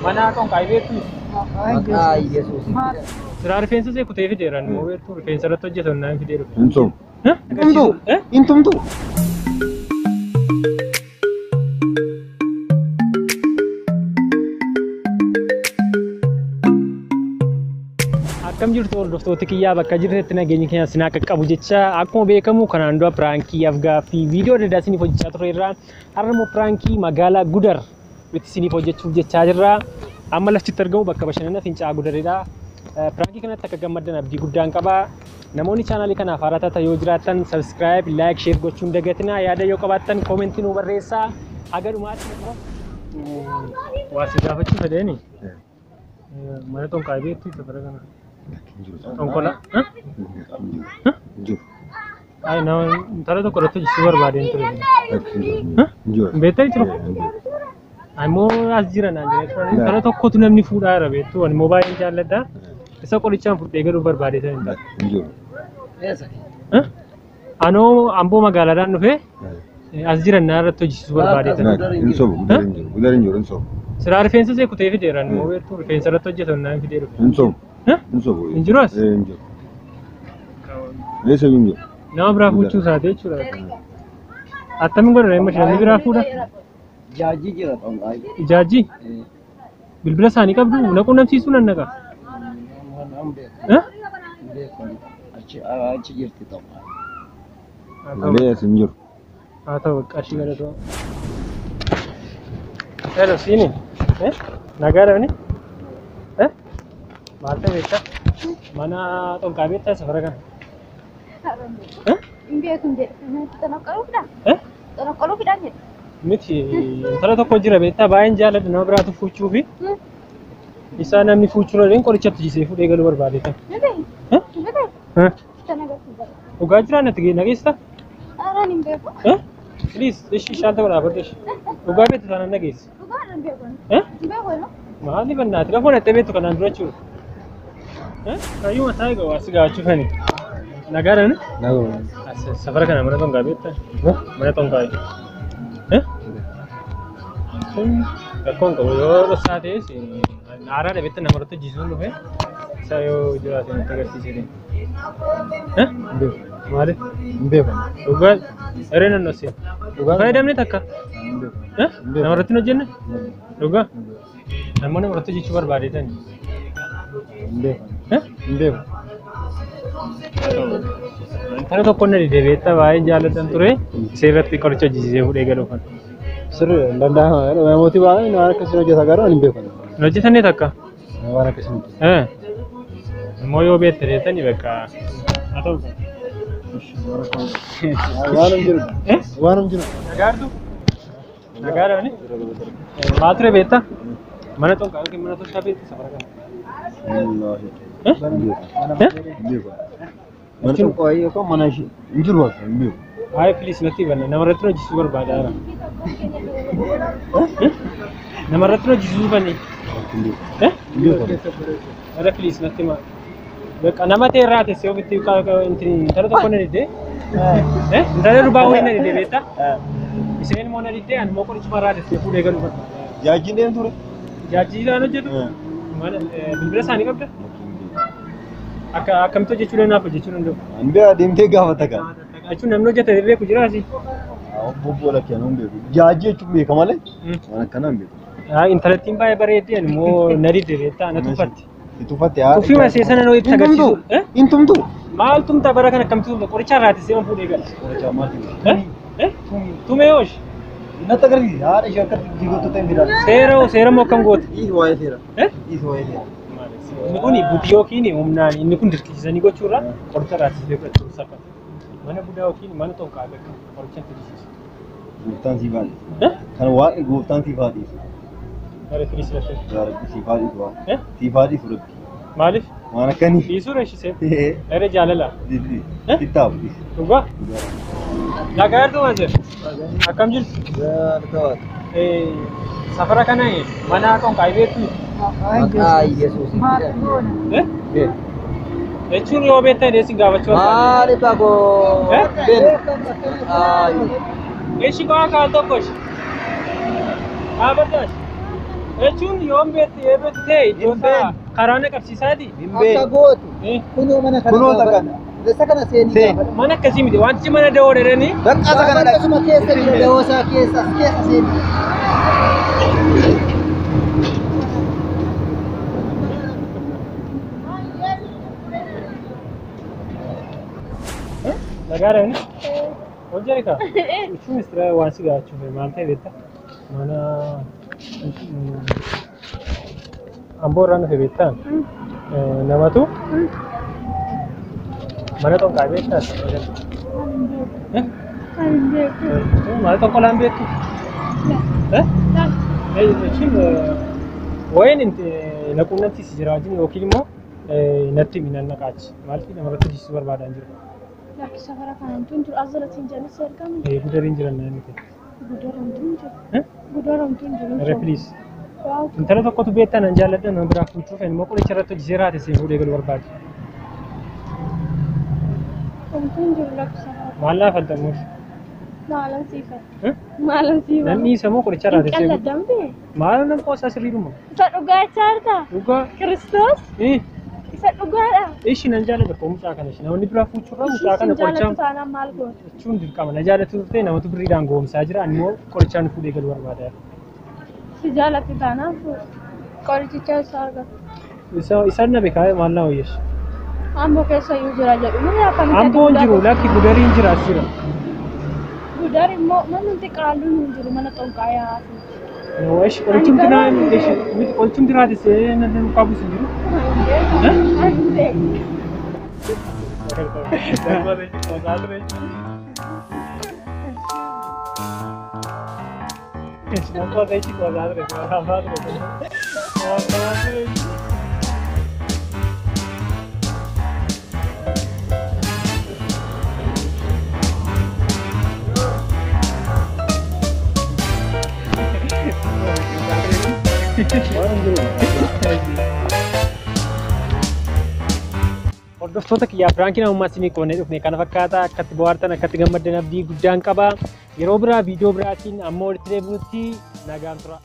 Mana xonqaayii beektu? Maqaa Yesuus. Siraa rifeensa see kutee fideera immoo beektu rifeensa irratti hojjetan naan fidee dhufe. Hin sobu. Tumtu? Hin tumtu. Akkam jirtu hordoftoota kiyyaa bakka jirtetti nageenyi keenya sinaa qaqqabu jecha akkuma beekamu kanaan dura piraankii afgaaffii viidiyoo adda addaa isiniif hojjechaa ture irraa har'a immoo piraankii magaalaa Gudar itti isiniif hojjechuuf jechaa jirra. Amma laftitti argamu bakka bashannana Fincaa'aa Gudaridha. Piraankii kanatti akka gammaddan abdii guddaan qaba. Namoonni chaanaalii kanaaf haaraa taatan yoo jiraattan subscribe, like, share gochuun dagatinaa. Yaada yoo qabaattan koomentii nu barreessaa. Haga dhumaatti waa si gaafachuu fedheeni. Mana xonqaa beektu safara kana. Xonqola. Hin jiru. Ay, nama intala tokko irratti hojjechuu barbaadeen ture. Hin jiru. Beektaa jiru? Ammoo as jira naan jedhee turan. Intala tokkotu namni fuudhaa jira beektu. Ani immoo baay'een jaalladha. Isa qorichaan fudhee galuu barbaadee tan intala. Hin jiru. Eessa? Anoo amboo magaalaadhaan dhufee as jiran naa irratti hojjechiisuu barbaadee tan. Hin sobu. Gudar hin jiru. Gudar hin jiru. Hin sobu. Siraa rifeensa see kutee fideera. Ani immoo beektu rifeensa irratti hojjetan naan fidee dhufe. Hin sobu. Hin sobu. Hin jiru as? Hin jiru. Eessa hin jiru? Nama biraa fuuchuu isaati jechuudha. Attamiin godha dhimma ishee namni biraa fuudha? Jaajii jira xonqaayii. Ijaajji bilbila isaanii qabdu na quunnamsiisuu nan naqa. Nan beeku. Beeku. Achi jirti xonqaayii. Malee as hin jiru. Haa ta'u qarshii galatoo. Hello siini. Nagaa dhabni? Maal ta'e beektaa? Mana xonqaa beektaa safara kana? Hin beeku hin jedhu. Xonqoluu Xonqoluu fidhaan jedhu. Miti intala tokko jira beektaa baay'een jaalladha nama biraatu fuuchuu fi isaa namni fuuchuu dandeen qorichatti jisee fuudhee galuu barbaade tan. Miti. Miti. Dhugaa jiraa natti nageessita? Araan hin beeku. Please ishi ishaan ta'uu dhaabadde ishi. Dhugaa beektu taanaan nageessi. Dhugaa hin beeku. Hin beeku no? Maali bannaati lafoo nattee beektu kanaan dura jechuudha. Kayyuu mataa egaa waa si gaafachuu fani. Nagaadhaan? Naguma. Safara kana mana xonqaa beektaa? Mana xonqaa. Rakkoon qabu yoo dhoksaa ta'es haaraa dhabetti namarratti hojjechuun dhufe isa yoo jiraate natti agarsiisee. Maaliif? Hin beeku. Dhugaa eree nan dhoksee. Dhugaa. Fayyadamne takka. Hin beeku. Namarratti hin hojjenne? Dhugaa. Namoonni namarratti hojjechuu barbaadeetani. Hin beeku. Hin beeku. Intala tokko na dide beektaa baay'een jaalladhan ture isee irratti qoricha hojjechiisee fuudhee galuuf. Sirri hin danda'ama. Namooti baay'een waan akkasii hojjeta garuu ani hin beeku. Hin hojjetanne takka. Waan akkasii hojjeta. Immoo yoo beekte deettani bakka haa ta'u. Waan hin jiru. Waan hin jiru. Nagaartu? Nagaadhaani? Maal ture beektaa? Mana xonqaa yookiin mana tolchaa beektu safara kana. Wallaahi. Hin beeku. Mana xonqaayii yookaan mana ishee hin jiru as hin beeku. Hayi please natti banna namarratti hojjechiisuu barbaada. Namarratti hojjechiisuu banni. Hin beeku. Hin beeku. Ara please natti ma. Bakka nama ta'e irraa teessee ofitti intala tokko na didee. Intala durbaa wayii na didee beektaa? Isheen immoo na didee ani immoo qorichuma irraa teessee fuudhee galuu barbaada. Jaajjiin deemu ture. Jaajjiidhaan hojjetu? Mana bilbila isaanii qabda? Akka akkamitti hojjechuu danda'aaf hojjechuu danda'u? Hin beeku deemtee gaafata kan. Jechuun namni hojjete beeku jira asii. Obbo Lakkee hin beeku. Jaajjii jechuun beeka malee waan akkanaa hin beeku. Intalattiin baay'ee bareeddi ani immoo na didde beektaa na tuffatti. Si tuffatte haa. Tuffii masee sana noo itti agarsiisu. Hin tumtu. Maal tumta bara kana akkamitti tumta qoricha irraa teessee man fuudhee gala. Qoricha maal tumta? Tumee hoosh. Natti agarsiisi haadha ishee akkatti diigotota hin fidan. Seera hoo seera moo akkam goota? Dhiisi waa'ee seera. Dhiisi waa'ee seera. Inni kun butii yookiin humnaan inni kun dirqisiisanii gochuurra qoricha irraa teessee fudhachuun salphata. Mana budaa yookiin mana xonqaa bakka qoricha itti dhiisisu. Gooftaan siif haa dhiisu. Kan waaqni gooftaan siif haa dhiisu. Bare firiis laftee. Yaa Rabbi siif haa dhiisu waan. Siif haa dhiisu Rabbi. Maaliif? Waan akkanii. Dhiisuudha ishee seef. Ere jaalala. Sittaaf dhiisi. Dhugaa? Nagaa jirtu maal jedhu? Akkam jirtu? Safara kana mana xonqaa beektu? Maqaa Yesuus. Jechuun yoo beektan eessi gaafachuu barbaade. Maali bakoo? Beeku. Eeshi koo akka tokko ishi. Dhaabaddaa ishi. Jechuun yoom beekte beekte iddoo isaa karaa na qabsiisaati. Hin Akka beeknu. gootu. Eh, Kunoo mana kana. Kunoo kana. Isa kana seenii Seen. gaafadhu. Mana akkasii miti wantichi mana da'oo jedhanii. Bakka isa kana dhaqi. Akkasuma keessa jira dawoo isaa keessa as keessa seenii. Nagaadha inni? Ol jedhi kaa. Jechuun istira waan si gaafachuuf maal ta'e beektaa? Mana Amboo irraa dhufe beektaa? Namatu mana xonqaa beektaa? Kan hin beeku. Mana xonqolaan beektu? Jechuun waa'een na quunnamsiisi jira wajjin yookiin immoo natti himi nan naqaachi. Maaltu namarratti hojjechiisuu barbaadaa hin jiru. Lakki safara kana homtuu hin jiru. As jalatti hin jallis ergame. Gudariin jiran na miti. Gudar homtuu hin jiru. Gudar homtuu hin jiru. Re please. Waaw. Intala tokkotu beektaa nan jaalladha nama biraa fuuchuuf immoo qoricha irratti hojjetee raate siin fuudhee galuu barbaade. Homtuu hin jiru lakki safara. Maal naa faltamuuf? Maalan siifata. Maalan siifata. Namni isa moo qoricha raate Hin siin qalladamte. Maal nan qoosaa sirriidhuma? Isa dhugaachaa jirta. Dhugaa. Kiristoos. Isa dhugaadha. Ishi nan jaalladha koo mucaa kana ishi namni biraa fuuchuurraa mucaa kana Ishii qorichaan jaallattu taanaan maal goota? jechuun dirqama na jaallatu turte namatu birriidhaan goomsaa jira ani immoo qorichaan fuudhee galuu barbaada. Si jaallatti taanaan fuudhu. Qorichicha isa argatu. Isaan na beekaa maal naa wayyeessu? Amboo keessa iyyuu jira jedhu. Namni akkamitti Amboon jiru lakki gudariin jira as jira. Gudar immoo manni qaalluun hin jiru mana xonqaayaa hafu. Ishi qorichumti naa ishi miti qorichumti raate see nan qabus hin jiru. Hordoftoota kiyyaa piraankiin ammaa isinii qoonnee dhufne kana fakkaata akkatti bohaartan akkatti gammaddan abdii guddaan qaba. Yeroo biraa viidiyoo biraatiin amma walitti deebinutti nagaan tura.